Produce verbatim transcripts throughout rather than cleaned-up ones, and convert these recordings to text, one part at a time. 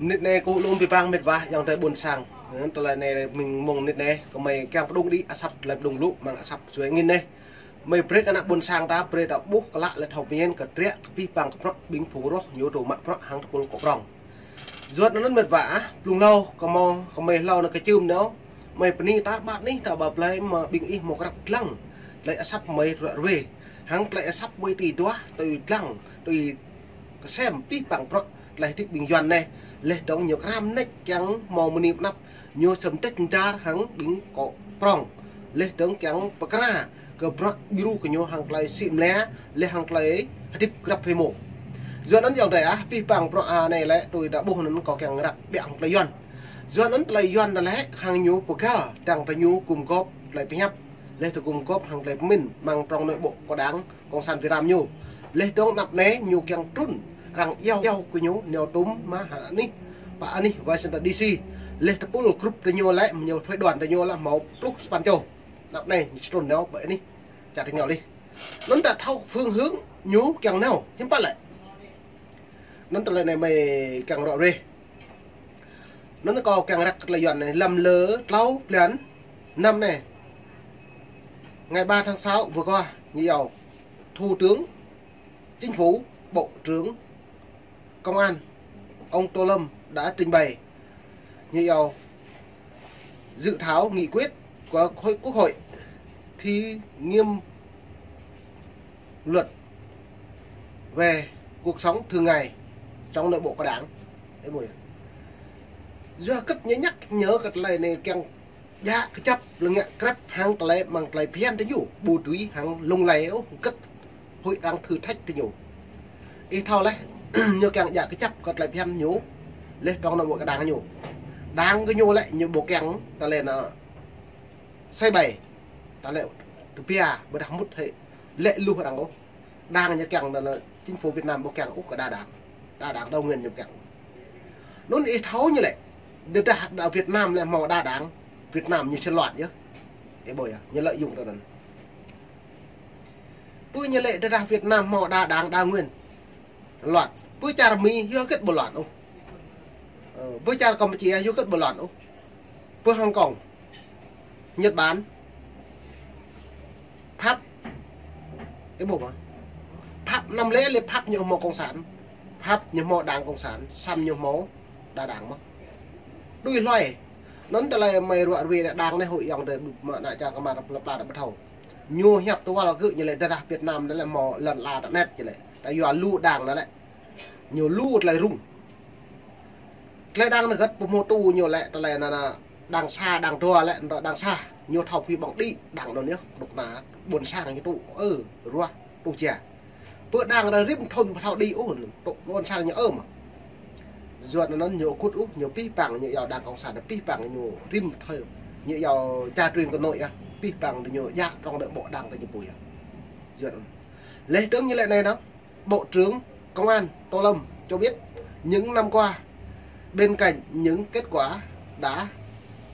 Mnĭt anei kâo lŏ bi pang mĭt wa ayŏng adei ƀuôn sang. Tơlơi anei mơ̆ng mnĭt anei kơ mei kiăng pơdŭng đĭ asăp tơlơi pơdŭng lŭ mơ̆ng asăp sui ngĭn anei. Mei brei kơ ană ƀuôn sang ta brei ta ƀuh klă leh thâo pơñen kơ triă kơ pih pang kơ prŏ ƀing phung roh ñu tŭ mă prŏ hăng tơpul kơ prŏng. Yua anăn mĭt wa ah, blŭng hlâo kơ mâo kơ mei hlâo anăn kơ čưm nao. Mei pơni tar ƀar anih ta ba blei mă ƀing ih mâo krăp dlăng. Tơlơi asăp mei ruă ruê. Hăng tơlơi asăp mei tui duah, tui dlăng, tui ksem pih pang prŏ tơlơi hdĭp ƀing Yuăn anei. Leh dơ̆ng ñu kram nĕč kiăng mâo mni mnăp ñu sem tĕč mdar hăng ƀing kơ prŏng. Leh dơ̆ng kiăng pơkra kơ bruă djru kơ ñu hăng tơlơi sĭ mlia, leh hăng tơlơi hdĭp grăp rei mô. Yua anăn ayŏng adei ah, pih pang prŏ anei lĕ tui ta ƀuh anăn kâo kiăng răk ƀiă hăng tơlơi Yuăn. Yua anăn tơlơi Yuăn anăn lĕ hăng ñu pơgal dăng ta ñu gum gôp tơlơi pơhiăp. Leh ta gum gôp hăng tơlơi pơmĭn mơ̆ng trong nội bộ kơ đảng Cộng sản Việt Nam ñu. Leh dơ̆ng anăp anei ñu kiăng trŭn arăng iâu iâu kơ ñu nao tŭm mă hă anih, pă anih Washington D C. Leh tơpul grup ta ñu lĕ, ñu phái đoàn ta ñu lĕ mâo pluh sa păn čô. Anăp anei ñu trŭn nao pă anih. Čar ta ñu leh. Anăn ta thâo phương hướng ñu kiăng nao, hiam pă lĕ. Anăn tơlơi anei mei kiăng ruă ruê. Anăn kâo kiăng răk tơlơi Yuăn anei lăm lơ tlâo blan năm anei. Ngày ba tháng sáu vừa qua, ñu iâu Thủ tướng Chính phủ, Bộ trưởng Công an, ông Tô Lâm đã trình bày, ñu iâu dự thảo nghị quyết của Hội, Quốc hội thi nghiệm luật về cuộc sống thường ngày trong nội bộ của đảng. Ê, ƀuh yơh. Yua kơ ñu nhắc nhớ kơ tơlơi anei kiăng djă kjăp leh ngă krăp hăng tơlơi mơ̆ng tơlơi phiăn ta ñu, ƀu dưi hăng lung lay ôh kơ hội đang thử thách ta ñu. Ih thâo leh, ñu kiăng djă kjăp kơ tơlơi phiăn ñu, leh trong nội bộ kơ đảng ñu. Đảng kơ ñu lĕ ñu ƀu kiăng tơlơi anăn sĭ bai. Tơlơi tơpia ƀiădah mŭt hĕ lĕ luh arăng ôh. Đảng ñu kiăng anăn chính phủ Việt Nam ƀu kiăng ôh kơ đa đảng. Đa đảng đa nguyên ñu kiăng. Anăn ih thâo ñu lĕ. Tơdah đa Việt Nam lĕ mâo đa đảng, Việt Nam ñu sĭt loạn yơh. Ê, ƀuh yơh, ñu lợi dụng tơ anăn. Pơ ñu lĕ tơdah Việt Nam mâo đa đảng đa nguyên loạn. Pơ čar Mi yua kơ ƀu loạn ôh. Ơ, pơ čar Campuchia yua kơ ƀu loạn ôh. Pơ Hồng Kông, Nhật Bản, Pháp, ê, ƀuh mơh. Pháp năm lĕ lĕ Pháp ñu mâo cộng sản. Pháp ñu mâo đảng cộng sản, săm ñu mâo đa đảng mơh. Đuĭ hluê. Anăn tơlơi mei ruă ruê đa đảng anei hội ayŏng adei mă anăn čar kơ mă rap lăp la đa ƀu thâo. Ñu hiăp tơwăl kơ ñu lĕ tơdah Việt Nam anăn lĕ mâo lăn ala ta net ñu lĕ. Ta yua lu đảng anăn lĕ. Ñu lu tơlơi rŭng. Tơlơi đảng anăn găt pơhmutu ñu lĕ tơlơi anăn đảng sa, đảng dua lĕ, đảng sa. Ñu thâo phi ƀăng đĭ, đảng anăn yơh, knŭk kna, ƀuôn sang ñu tŭ, ơ, ruah, tŭ jia. Pơ đảng anăn rĭm thŭn pơthâo đĭ ôh, tŭ ƀuôn sang ñu ơ mơh. Yua anăn ñu kŭt ôh, ñu pih pang, ñu iâu đảng cộng sản, pih pang, ñu rĭm thŭn, ñu iâu cha truyền con nối yơh, pih pang, ñu djă trong nội bộ đảng ta ñu pui yơh. Yua anăn. Leh dơ̆ng ñu lĕ anei nao. Bộ trưởng Công an Tô Lâm cho biết, những năm qua, bên cạnh những kết quả đã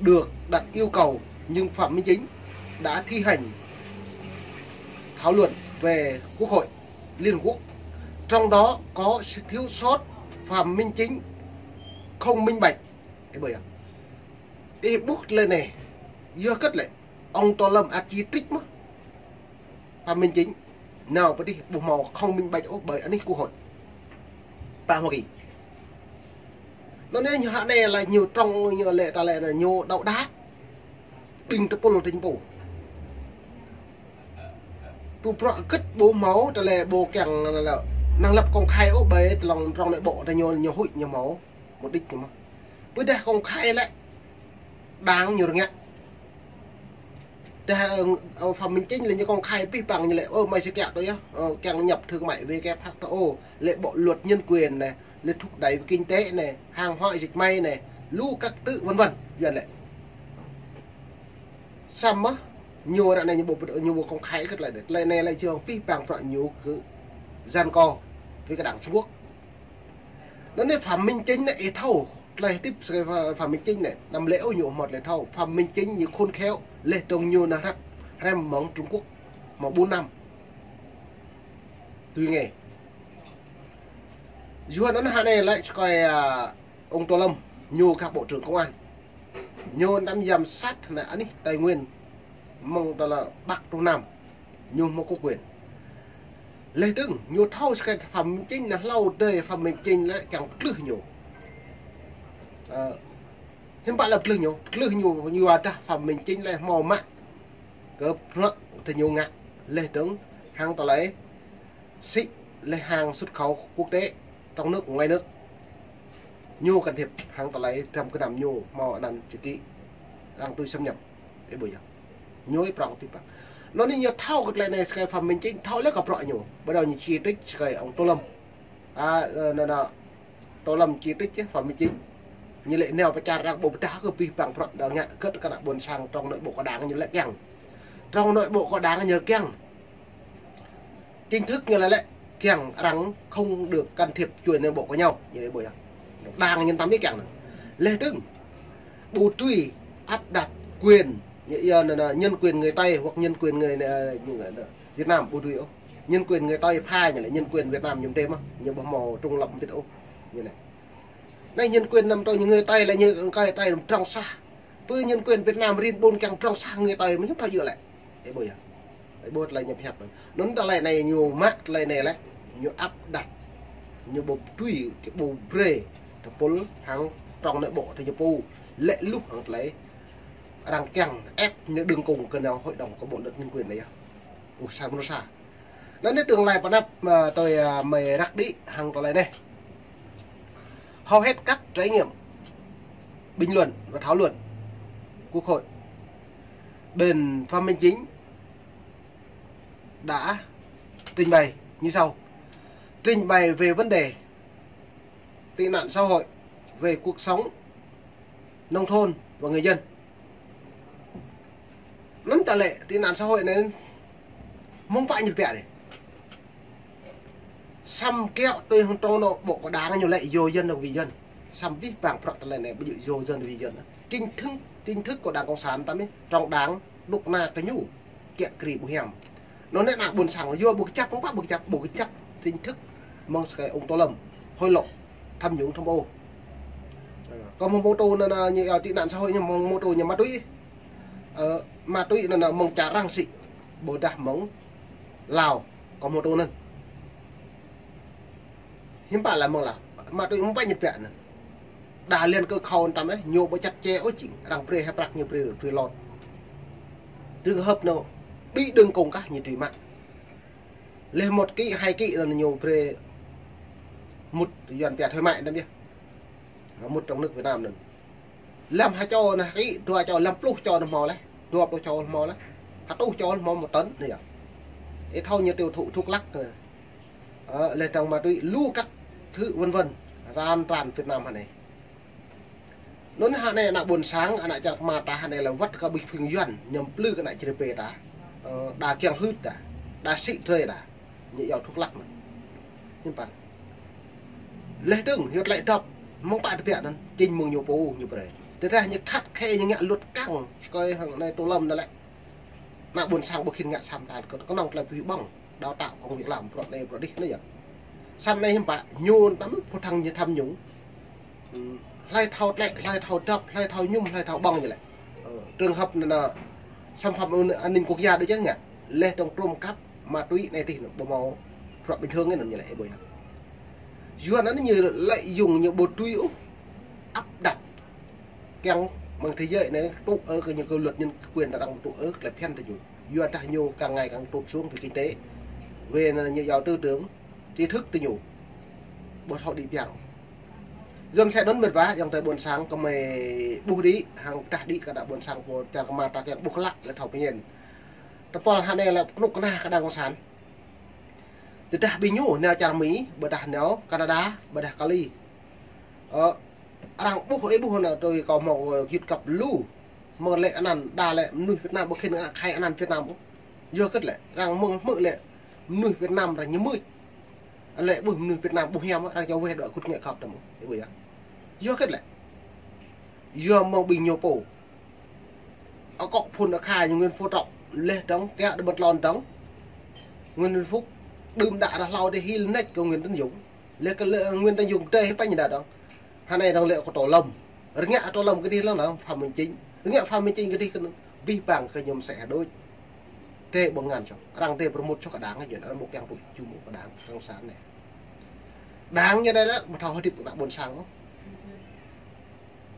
được đặt yêu cầu, nhưng Phạm Minh Chính đã thi hành thảo luận về Quốc hội Liên Hợp Quốc. Trong đó có sự thiếu sót, Phạm Minh Chính không minh bạch. Ê, ƀuh yơh. Ê, ƀuh tơlơi anei. Yua kơ lĕ. Ông Tô Lâm ăt chỉ trích mơh. Phạm Minh Chính nao pơ dih ƀu mâo không minh bạch ôh ƀơi anih Quốc hội pă Hoa Kỳ. Anăn ñu hă anei lĕ ñu trong ñu lĕ tơlơi anăn ñu đăo đa. Ƀing tơpul tĭng pô. Tŭ prŏ kơ ƀu mâo tơlơi ƀu kiăng năng lăp công khai ôh ƀơi tơlơi trong nội bộ ta ñu, ñu huĭ ñu mâo. Mục đích ñu mơh. Pơ dah công khai lĕ. Đảng ñu rơngiă. Dah, ơ, Phạm Minh Chính lĕ ñu công khai pih pang ñu lĕ, ơ, mei sĭt kiă tơ yơh, ơ, kiăng nhập thương mại W T O, lĕ bộ luật nhân quyền anei, lĕ thúc đẩy về kinh tế anei, hàng hóa dệt may anei, lu các thứ vân vân, yua lĕ. Săm mơh, ñu ară anei ñu ƀu, ñu ƀu công khai kơ tơlơi anei. Tơlơi anei lĕ jing pih pang prŏ ñu kơ gian kơ, với cái đảng Trung Quốc. Anăn anei Phạm Minh Chính anei ih thâo, tơlơi hdĭp sơkai Phạm Minh Chính anei, năm lĕ ôh ñu mâo tơlơi thâo. Phạm Minh Chính ñu khôn khéo, leh dơ̆ng ñu nao hrăp, hrăm mơ̆ng Trung Quốc, mâo bốn năm. Tui ngei. Yua anăn hă anei lĕ sơkai, a, Ông Tô Lâm, ñu kah Bộ trưởng Công an. Ñu năm giám sát anei anih Tây Nguyên, mơ̆ng tơlơi Bắc truh Nam, ñu mâo kơ quyền. Leh dơ̆ng, ñu thâo skai Phạm Minh Chính anei hlâo dei Phạm Minh Chính lĕ kiăng ptlưh ñu. Ơ, hiư̆m pă lĕ ptlưh ñu, ptlưh ñu, ñu ăt Phạm Minh Chính lĕ mâo mă kơ bruă tơ ñu ngă, leh dơ̆ng hăng tơlơi sĭ leh hăng xuất khẩu quốc tế, trong nước, ngoài nước. Ñu can thiệp hăng tơlơi dram knăm ñu mâo anăn čiki, arăng tui xâm nhập. Ih ƀuh yơh. Ñu ih prŏng pipă. Anăn ñu thâo kơ tơlơi anei skai Phạm Minh Chính thâo leh kơ bruă ñu. Ƀiădah ñu chỉ trích skai ông Tô Lâm. A, anăn, anăn, Tô Lâm chỉ trích Phạm Minh Chính. Ñu lĕ nao pơ čar arăng ƀuh pơdah kơ pih păng bruă đa ngă kơ kơ ană ƀuôn sang trong nội bộ của đảng ñu lĕ kiăng. Trong nội bộ của đảng ñu kiăng. Chính thức ñu lĕ lĕ kiăng arăng không được can thiệp chuyện nội bộ của nhau. Ñu lĕ ƀuh yơh. Đảng ñu tăm ih kiăng anăn. Leh dơ̆ng, ƀu dưi áp đặt quyền, ñu, ñu, ñu, nhân quyền người Tây hoặc nhân quyền người, ñu, ñu, Việt Nam ƀu dưi ôh. Nhân quyền người Tây phai ñu lĕ nhân quyền Việt Nam ñu mdê mơh, ñu ƀuh mâo trung lập mbĭt ôh. Ñu lĕ. Anei nhân quyền năm trôi ñu người Tây lĕ ñu người Tây trong sah. Pơ nhân quyền Việt Nam rin ƀun kiăng trong sah người Tây mơh hiư̆m thâo djŏ lĕ. Ih ƀuh yơh. Ih ƀuh tơlơi ñu pơhiăp anăn. Anăn tơlơi anei ñu mă tơlơi anei lĕ, ñu áp đặt, ñu ƀu dưi, či ƀu brei tơpul hăng trong nội bộ tơ ñu pô. Lĕ luh hăng tơlơi arăng kiăng ép ñu đương cùng kơ nao hội đồng kơ bộ luật nhân quyền anei yơh. Ơ, sa mrô sa. Anăn anei tương lai pơnăp, ơ, tui, ơ, mơi răk đĭ hăng tơlơi anei. Hầu hết các trải nghiệm, bình luận và thảo luận Quốc hội, bên Phạm Minh Chính đã trình bày như sau. Trình bày về vấn đề tị nạn xã hội, về cuộc sống nông thôn và người dân. Anăn tơlơi tị nạn xã hội anei mơ̆ng pă ñu pia anei. Săm kiăo tui hăng trong nội bộ của đảng ñu lĕ do dân và vì dân. Săm pih păng bruă tơlơi anei ƀu djŏ do dân vì dân. Chính thức, chính thức của Đảng Cộng sản tăm ih, trong đảng, knŭk kna kơ ñu kiă kriê ƀu hiam. Anăn anei ană ƀuôn sang yua ƀu kjăp, mơ̆ng pă ƀu kjăp, ƀu kjăp chính thức mơ̆ng skai ông Tô Lâm, hối lộ, tham nhũng tham ô. Ơ, kâo mâo mô tô anăn, anăn ñu, ơ, tị nạn xã hội ñu mâo mô tô ñu ma túy. Ơ, ma túy anăn, anăn mơ̆ng čar arăng sĭ, ƀôdah mơ̆ng Lào, kâo mâo tô anăn. Hiư̆m pă lĕ mơ̆ng Lào, ma túy mơ̆ng pă ñu pia anăn. Đa liên kơ khâu tăm ih, ñu ƀu čăt čê ôh jing, arăng brei hĕ prăk ñu brei, brei lŏ. Trường hợp anăn, ƀĭ đương cùng kah ñu dưi mă. Leh một ký, hai ký anăn ñu brei mŭt yuăn pia thôi mại anăn yơh. Mŭt trong nước Việt Nam anăn. Lăm ha čô anăn ký, dua čô, lăm pluh čô anăn mâo leh. Dua pluh čô mâo leh. Hơtuh čô mâo một tấn anei yơh. Ih thâo ñu tiêu thụ thuốc lắc anăn. Ơ, leh dơ̆ng ma túy lu các thứ vân vân. Ran tran Việt Nam hơnei. Anăn hơnei ană ƀuôn sang, ană čar kma ta hơnei lĕ wăt kơ ƀĭ phung yuăn, ñu mplư kơ ană čri pê ta. Ơ, đa kiăng hưt ta, đa sĭ drei ta. Ñu yua thuốc lắc anăn. Hiư̆m pă. Leh dơ̆ng, hiu tơlơi dŏp, mơ̆ng pă tơbiă anăn, chính mơ̆ng ñu pô, ñu brei. Tơdah ñu khăt khê ñu ngă luật kăng, skai hăng anei Tô Lâm anăn lĕ. Ană ƀuôn sang ƀu khĭn ngă săm tal, kơ knŏng tơlơi pui ƀơ̆ng, đào tạo công việc làm, bruă anei, bruă dih, anei yơh. Săm anei hiư̆m pă, ñu tăm, phung thăng ñu tham nhũng. Hlei thâo tlĕ, hlei thâo dăp, hlei thâo ñŭm, hlei thâo ƀơ̆ng ñu lĕ. Ơ, trường hợp anăn, anăn, xâm phạm an ninh quốc gia đuč yơh ngă. Leh dơ̆ng trôm kăp, ma túy anei tih anăn, ƀu mâo bruă bình thường anăn ñu lĕ, ih ƀuh yơh. Yua anăn ñu lợi dụng ñu ƀu dưi ôh, áp đặt. Kiăng mơ̆ng thế giới anei tŭ ư kơ ñu kơ luật nhân quyền đa đăng tŭ ư, tơlơi phiăn tơ ñu. Yua dah ñu càng ngày càng tụt xuống về kinh tế. Về anăn ñu yua tư tưởng, tri thức tơ ñu. Ƀu thâo đĭ piar. Yua msĕ anăn mĭt wa, ayŏng adei ƀuôn sang kơ mơi ƀuh đĭ, hăng pơdah đĭ kơ đa ƀuôn sang pô čar kma ta kiăng ƀuh klă leh thâo pơñen. Tơpul hơnei lĕ knŭk kna kơ đảng cộng sản. Tơdah ƀing ñu nao čar Mi, ƀôdah nao Canada, ƀôdah Kali. Ơ, arăng ƀuh, ih ƀuh anăn tui kâo mâo, ơ, gĭt kăp lu. Mơ̆ng lĕ anăn, đa lĕ mnuih Việt Nam ƀu khĭn ngă khai anăn Việt Nam ôh. Yua kơ lĕ, arăng mơ̆ng hmư̆ lĕ mnuih Việt Nam arăng ñu mưč. Lĕ ƀuh mnuih Việt Nam ƀu hiam, arăng čô weh dŏ kŭt ngă khăp tăm ôh. Ih ƀuh yơh. Yua kơ lĕ. Yua mơ̆ng ƀing ñu pô. Akŏ phŭn akha ñu Nguyễn Phú Trọng, leh dơ̆ng, kiă đơ ƀơ̆ng tlôn dơ̆ng. Nguyễn Phú, đưm đă ară hlâo dih hil nĕč kơ Nguyễn Tấn Dũng. Leh kơ lĕ Nguyễn Tấn Dũng dê hĕ pă ñu đa dơ̆ng. Hơnai arăng lĕ kơ tô lăm. Rơngiă tô lăm kơ dih lăng nă Phạm Minh Chính. Rơngiă Phạm Minh Chính kơ dih kơ bih bang kơ ñu msĕ hơdôk. Tê ƀơ̆ng ngăn čŏk. Arăng tê promote čŏk kơ đảng ñu, arăng ƀuh kiăng tŭ čŭm kơ đảng cộng sản anei. Đảng ñu anei lĕ, ƀu thâo hdĭp kơ ană ƀuôn sang ôh.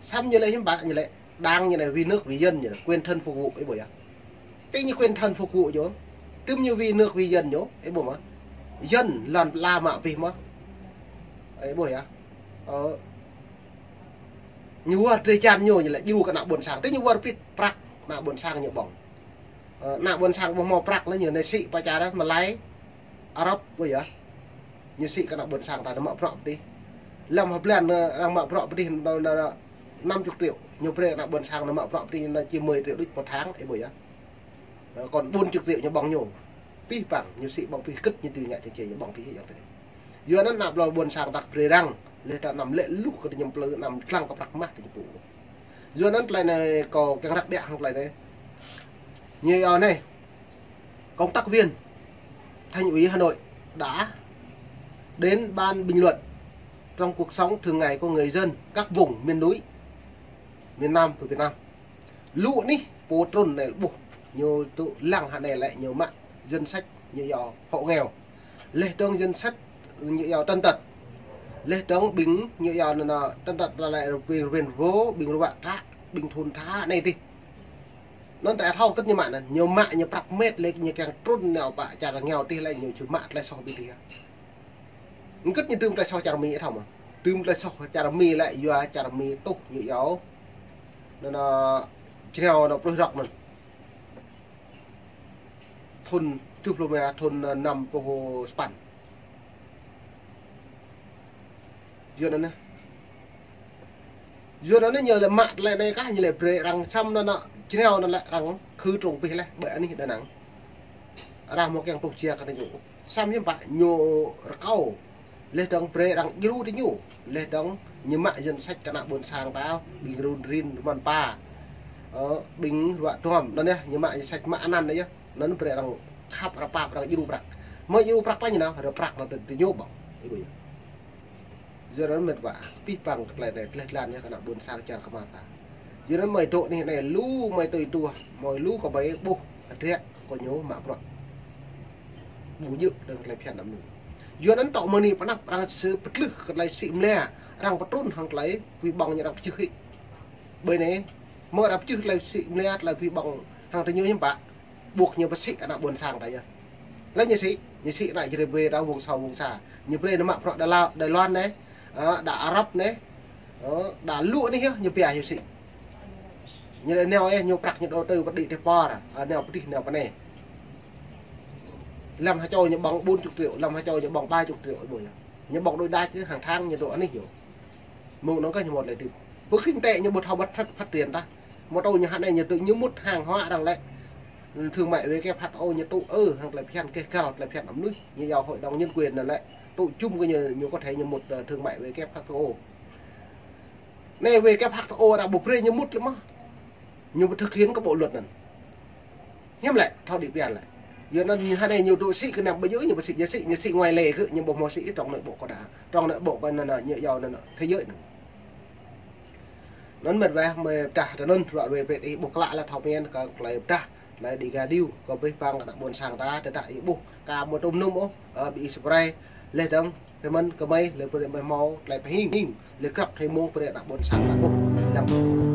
Săm ñu lĕ hiam ƀă ñu lĕ. Đảng ñu anei vì nước vì dân ñu anei, quên thân phục vụ, ih ƀuh yơh. Ti ñu quên thân phục vụ ñu. Tơm ñu vì nước vì dân ñu, ih ƀuh mơh. Dân lăn ala mă pih mơh. Ih ƀuh yơh. Ơ, ñu wơr drei čan ñu, ñu lĕ djru kơ ană ƀuôn sang. Ti ñu wơr pĭt prăk ană ƀuôn sang ñu ƀơ̆ng. Ơ, ană ƀuôn sang ƀuh mâo prăk lĕ ñu anei sĭ pơ čar Malai, Arab, ƀuh yơh. Ñu sĭ kơ ană ƀuôn sang ta nao mă bruă pơ dih. Lăm hblan, ơ, arăng mă bruă pơ dih, nao, nao, nao năm chục triệu. Ñu brei ană ƀuôn sang nao mă bruă pơ dih, nao či mười triệu đuč một tháng, ih ƀuh yơh. Ơ, kŏn bốn chục triệu ñu ƀơ̆ng ñu. Pih bang, ñu sĭ ƀơ̆ng pih kĭt ñu dưi ngă čê čê ñu ƀơ̆ng pih yơh. Yua anăn ană ƀuôn sang ta brei arăng, leh ta năm lĕ luh kơ ti ñu mplư, năm dlăng kơ prăk mah ti ñu pŭ. Yua anăn tlei anei kâo kiăng răk ƀiă hŏng tlei anei. Ñu yơh anei, công tác viên Thành ủy Hà Nội đã đến ban bình luận trong cuộc sống thường ngày của người dân các vùng miền núi miền Nam của Việt Nam. Lu anih pô trŭn anei ƀuh, ñu tŭ lăng hơnai lĕ ñu mă danh sách ñu yơh hộ nghèo. Leh dơ̆ng danh sách ñu yơh tàn tật. Leh dơ̆ng ƀing ñu yơh anăn, anăn tàn tật lĕ ƀing rvên rvô, ƀing ruă kă, ƀing thŭn tha anei dih. Anăn ta thâo kơ ñu mă anăn, ñu mă ñu prăk mĕt lĕ ñu kiăng trŭn nao pă čar nghèo dih lĕ ñu ču mă tlei soh bi dih. Ngĭt ñu dưm tlei soh čar Mi thâo mơh. Dưm tlei soh čar Mi lĕ yua čar Mi tuh ñu yơh. Anăn, anăn, jrao anăn pluh rŏk anăn. Thŭn kjuh pluh êma, thŭn, ơ, năm pluh sa păn. Yua anăn anei. Yua anăn anei ñu lĕ mă tlei anei kah ñu lĕ brei arăng săm anăn, anăn, jrao anăn lĕ arăng khư trông pih leh ƀơi anih Đà Nẵng. Arăng mâo kiăng tuh jia kơ ñu. Săm hiam ƀă ñu rơkâo. Leh dơ̆ng brei arăng djru ti ñu. Leh dơ̆ng ñu mă danh sách kơ ană ƀuôn sang ta, ƀing run rin rơman pa. Ơ, ƀing ruă duam, anăn yơh, ñu mă danh sách mă anăn anei yơh. Anăn brei arăng khăp arăng pap arăng djru prăk. Mâo djru prăk pă ñu nao, arăng prăk nao ti ñu ƀơ̆ng. Ih ƀuh yơh. Yua anăn mĕt wa, pih bang kơ tlei anei, tlei tlan yơh kơ ană ƀuôn sang čar kmar ta. Yua anăn mơi dôk anih anei lu mơi tui tuah, mơi lu kơ ƀai ƀuh, adrĕ kơ ñu mă bruă. Ƀu djơ̆ dơ̆ng tlei phiăn anăn. Yua anăn tŏ mơ̆ng anei pơ anăp arăng sĭ pơtlưh kơ tlei sĭ mlia, arăng pơtrŭn hŏng tlei pui ƀơ̆ng ñu arăng pơčưh hĭ. Ƀơi anei, mơ̆ arăng pơčưh tlei sĭ mlia, tlei pui ƀơ̆ng hŏng ti ñu hiam ƀă. Ƀuh ñu pơsĭ ană ƀuôn sang ta yơh. Leh ñu sĭ, ñu sĭ ană Jrai ƀai ta wông sâo wông sa. Ñu brei nao mă bruă Đài Lo-, Đài Loan anei, ơ, đa Arab anei, ơ, đa lu anih yơh, ñu pia ñu sĭ. Ñu lĕ nao yơh, ñu prăk ñu đầu tư pơ dih ti pôr, ơ, nao pơ dih nao pơ anei. Lăm ha čô ñu ƀơ̆ng bốn chục triệu, lăm ha čô ñu ƀơ̆ng ba chục triệu, ih ƀuh yơh. Ñu ƀơ̆ng đuĕ đač hăng tháng ñu dôk anih yơh. Mơ̆ng anăn kơ ñu mâo tlei tip. Pơ khĭn tĕ ñu ƀu thâo băt phát, phát triển ta. Mâo tơ ñu hơnai ñu tŭ ñu mŭt hàng hóa arăng lĕ. Thương mại W H O ñu tŭ ơ hăng tlei phiăn keh găl tlei phiăn mnuih. Ñu yơh hội đồng nhân quyền anăn lĕ. Tŭ čŭm kơ ñu, ñu có thể ñu mŭt, ơ, thương mại W H O. Anei W H O arăng ƀu brei ñu mŭt lĕ mơh. Ñu ƀu thực hiện kơ bộ luật anăn. Hiam lĕ, thâo đĭ pian lĕ. Yua anăn hơnai ñu dôk sĭ kơ năm ƀai ñu, ñu ƀu sĭ, ñu sĭ, ñu sĭ ngoài lề kơ, ñu ƀu mâo sĭ trong nội bộ kơ đa. Trong nội bộ kơ anăn, anăn, ñu yơh anăn, anăn, thế giới anăn. Anăn mĕt wa, mơi pơdah, anăn, ruă ruê brei ih ƀuh klă leh thâo mĭn kơ klei pơdah, klei đi ga điu, kơ pih bang kơ ană ƀuôn sang ta, tơdah ih ƀuh, ka mâo tŭm nŭm ôh, ơ, bi ih subscribe, leh dơ̆ng, Tơmăn kơ mơi lĕ brei mơi mâo tlei pơhing, hing, lĕ krăp thei mông brei ană ƀuôn sang ta ƀuh, lăm.